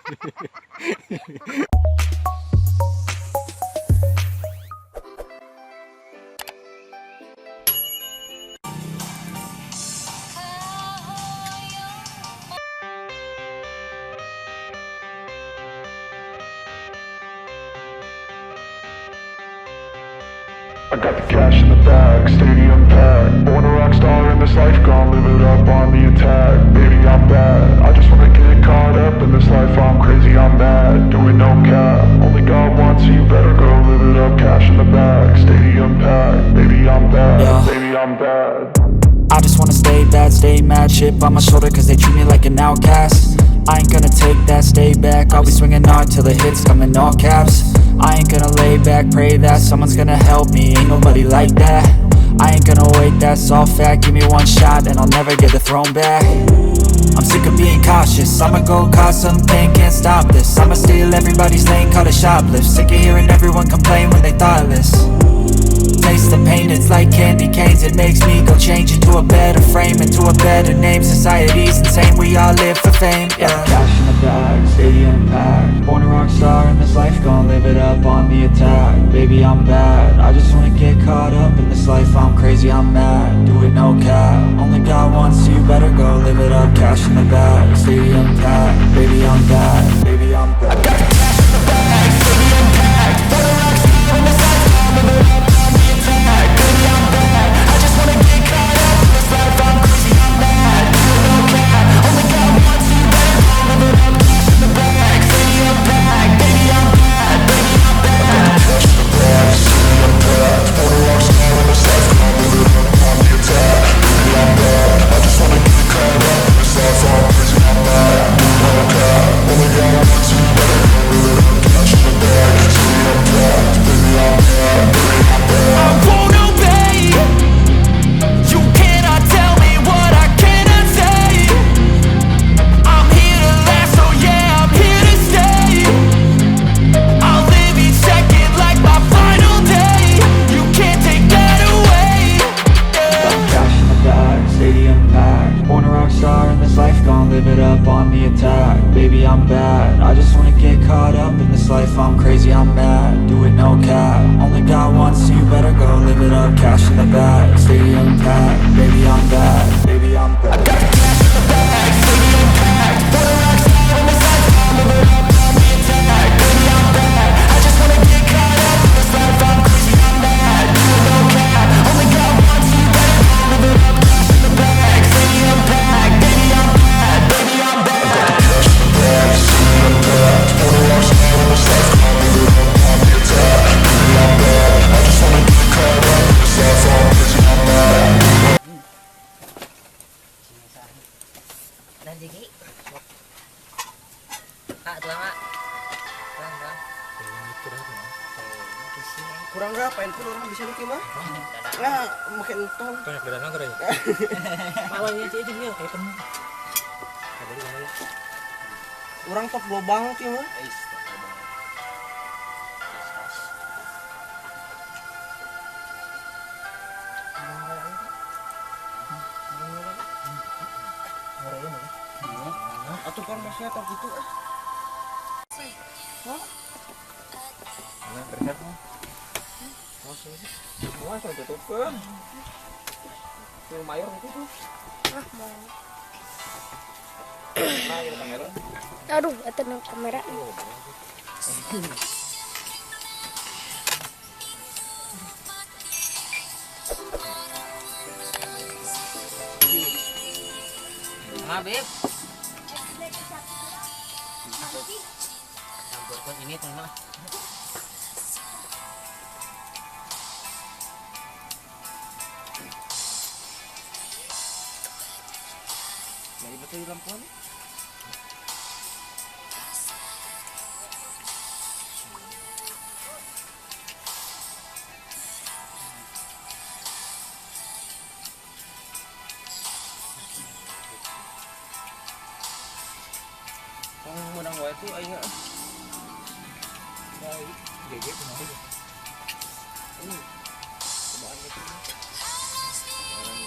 I got the cash in the bag, stadium packed. Born a rock star in this life, gon' live it up on the attack. Baby, I'm bad, I just wanna get caught up in this life. I'm crazy, I'm mad, doing no cap. Only God wants you, better go live it up. Cash in the bag, stadium packed. Baby, I'm bad, yeah. Baby, I'm bad. I just wanna stay bad, stay mad. Chip on my shoulder cause they treat me like an outcast. I ain't gonna take that, stay back. I'll be swinging hard till the hits come in all caps. I ain't gonna lay back, pray that someone's gonna help me. Ain't nobody like that. I ain't gonna wait, that's all fact. Give me one shot and I'll never get the throne back. I'm sick of being cautious. I'ma go cause something, can't stop this. I'ma steal everybody's lane, call it shoplift. Sick of hearing everyone complain when they thoughtless. Taste the pain, it's like candy canes. It makes me go change into a better frame, into a better name. Society's insane, we all live for fame, yeah. Cash in the bag, stadium packed. Born a rock star in this life, gon' live it up on the attack. Baby, I'm bad, I just wanna get caught up in this life. I'm crazy, I'm mad, do it no cap. Only God wants you, better go live it up. Cash in the bag, stadium packed. Baby, I'm bad, baby, I'm bad. I got the cash in the bag, stadium packed. Born a rock star in this life, gon' live it up. Baby, I'm bad, I just wanna get caught up in this life. I'm crazy, I'm mad, do it no cap. Only God wants you, better go live it up. Cash in the bag, stadium packed. Baby, I'm bad, baby, I'm bad. Cash in the bag, stadium packed. Born a rock star in this life, gon' live it up on the attack. Baby, I'm bad, I just wanna get caught up in this life. I'm crazy, I'm mad, do it no cap. Only God wants you, better go live it up. Cash in the bag, stadium packed. Baby, I'm bad, baby, I'm bad. I won't obey. You cannot tell me what I cannot say. I'm here to last, oh yeah, I'm here to stay. I'll live each second like my final day. You can't take that away, yeah. Cash in the bag, stadium packed. Born a rock star in this life, gon' live it up on the attack. Baby, I'm bad, I just wanna get caught up in this life. I'm crazy, I'm mad, do it no cap. Only God wants you, better go live it up. Cash in the bag, stadium packed. Baby, I'm bad, baby, I'm bad. I got the cash in the bag, stadium packed. Born a rock star in this life, gon' live it up on the attack. Baby, I'm bad, I just wanna get caught up in this life. I'm crazy, I'm mad, do it no cap. Only God wants you, better go live it up. Cash in the bag, stadium packed. Baby, I'm bad, baby, I'm bad. I got the cash in the bag, stadium packed. Born a rock star in this life, gon' live it up on the attack. Baby, I'm bad, I just wanna get caught up in this life. I'm crazy, I'm mad. Kurang berapa itu orang bisa nih mah? Nah, makin tol. Banyak bedana keren. Malangnya sih itu kayak penuh. Orang top lobang sih mah. Atau kan masih atau gitu ah. Hah? Mana terlihat mah? Semua saya tutupkan. Yang mayor itu tuh. Ah, mau. Nah, ini kamera. Aduh, itu kamera. Nah, Beb. Campurkan ini teman. Nah, betul lampuan. Menang wae tuh aing ah. Baik, GG kumaha. Cobaan gitu. Orang yang masih orang.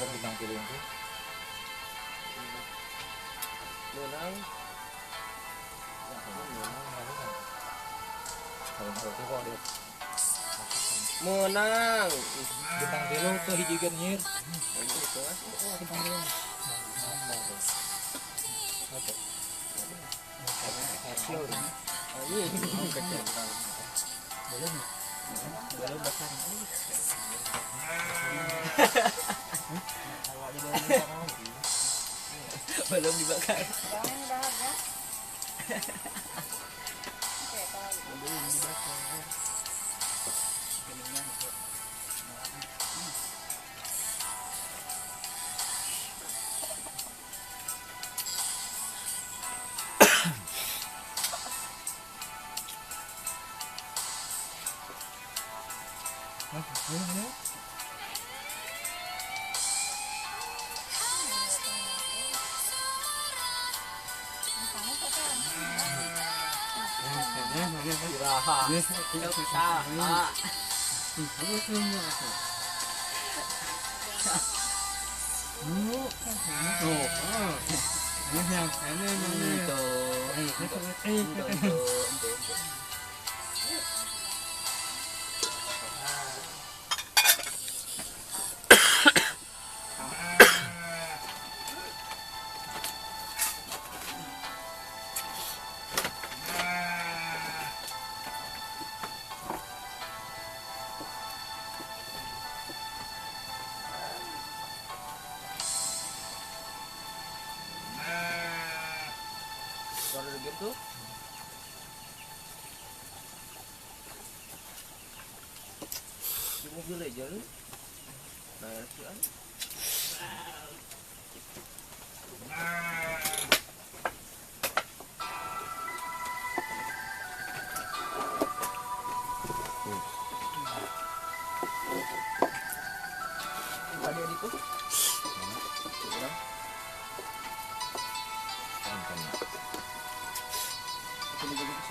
Bintang tilu itu. Menang. Menang. Bintang tilu tuh hiji nyir. Bintang tilu. Belum bakar. Belum dibakar. Belum dibakar. Gitu. Di mobil aja lu. Nah, sih. Ada adikku.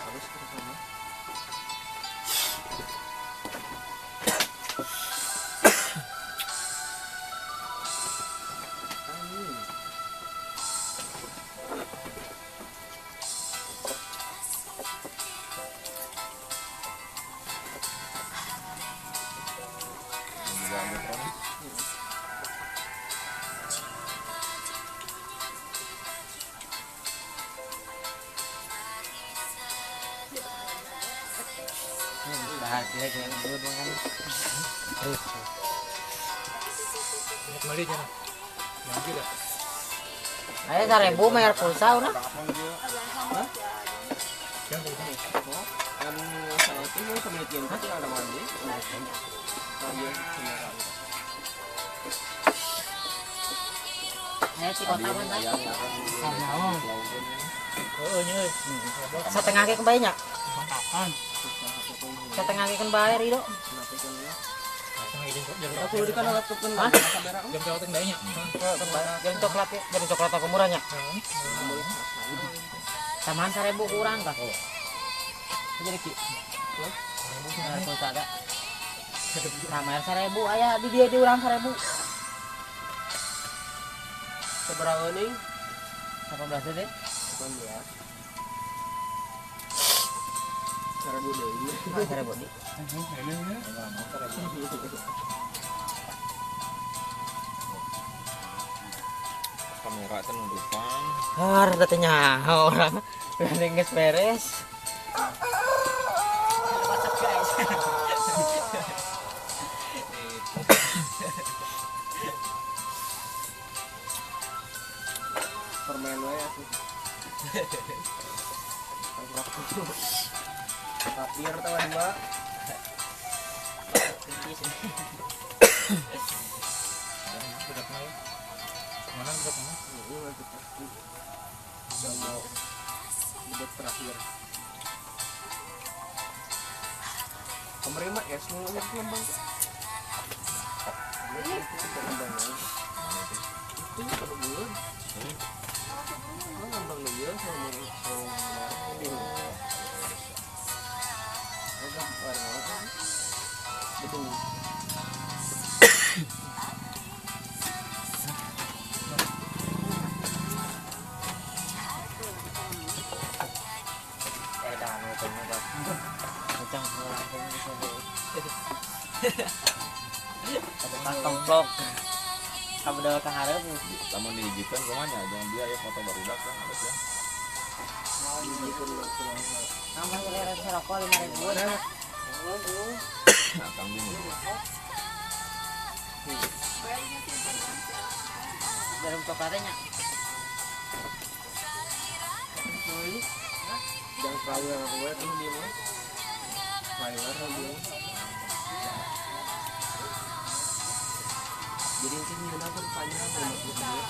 Harus kita sama. Bahagia jangan dulu makan. Terus. Kembali jangan. Jangan juga. Ayo 1000 bayar pulsa udah. Hah? Yang salah itu penelitian kan ada mandi. Ayo si kota mana? Setengah ke kembalinya. Setengah kan bayar itu. Jam coklat banyak. Jam coklat ya, jam coklat aku murahnya. Tambahan 1000 kurang kah? Jadi ki. Tambahan 1000 aya di dia di urang 1000. Seberapa nih? 18 deh. 18. 1000 deh. 1000 deh. Kamera itu nundukan. Har katanya orang udah nges beres. What's up guys? Permen wae atuh. Tapir tawa dua. Sudah kenal. Mana sudah kenal? Ini masih pasti. Mau debat terakhir. Kemarin mah es nu ngembang. Ngembang. Itu kalau bulan. Ngembang ya sama betul. Ada komplok. Kamu udah keharap. Lamun dihijikeun kumaha nya jangan dia aya foto barudak kan harus ya. Nama rasa rokok 5.000. Nah, kang bingung. Jarum coklatnya. Jangan terlalu yang gue tuh dia mah. Trailer dia. Jadi ini nyuna pun panjang 50 menit.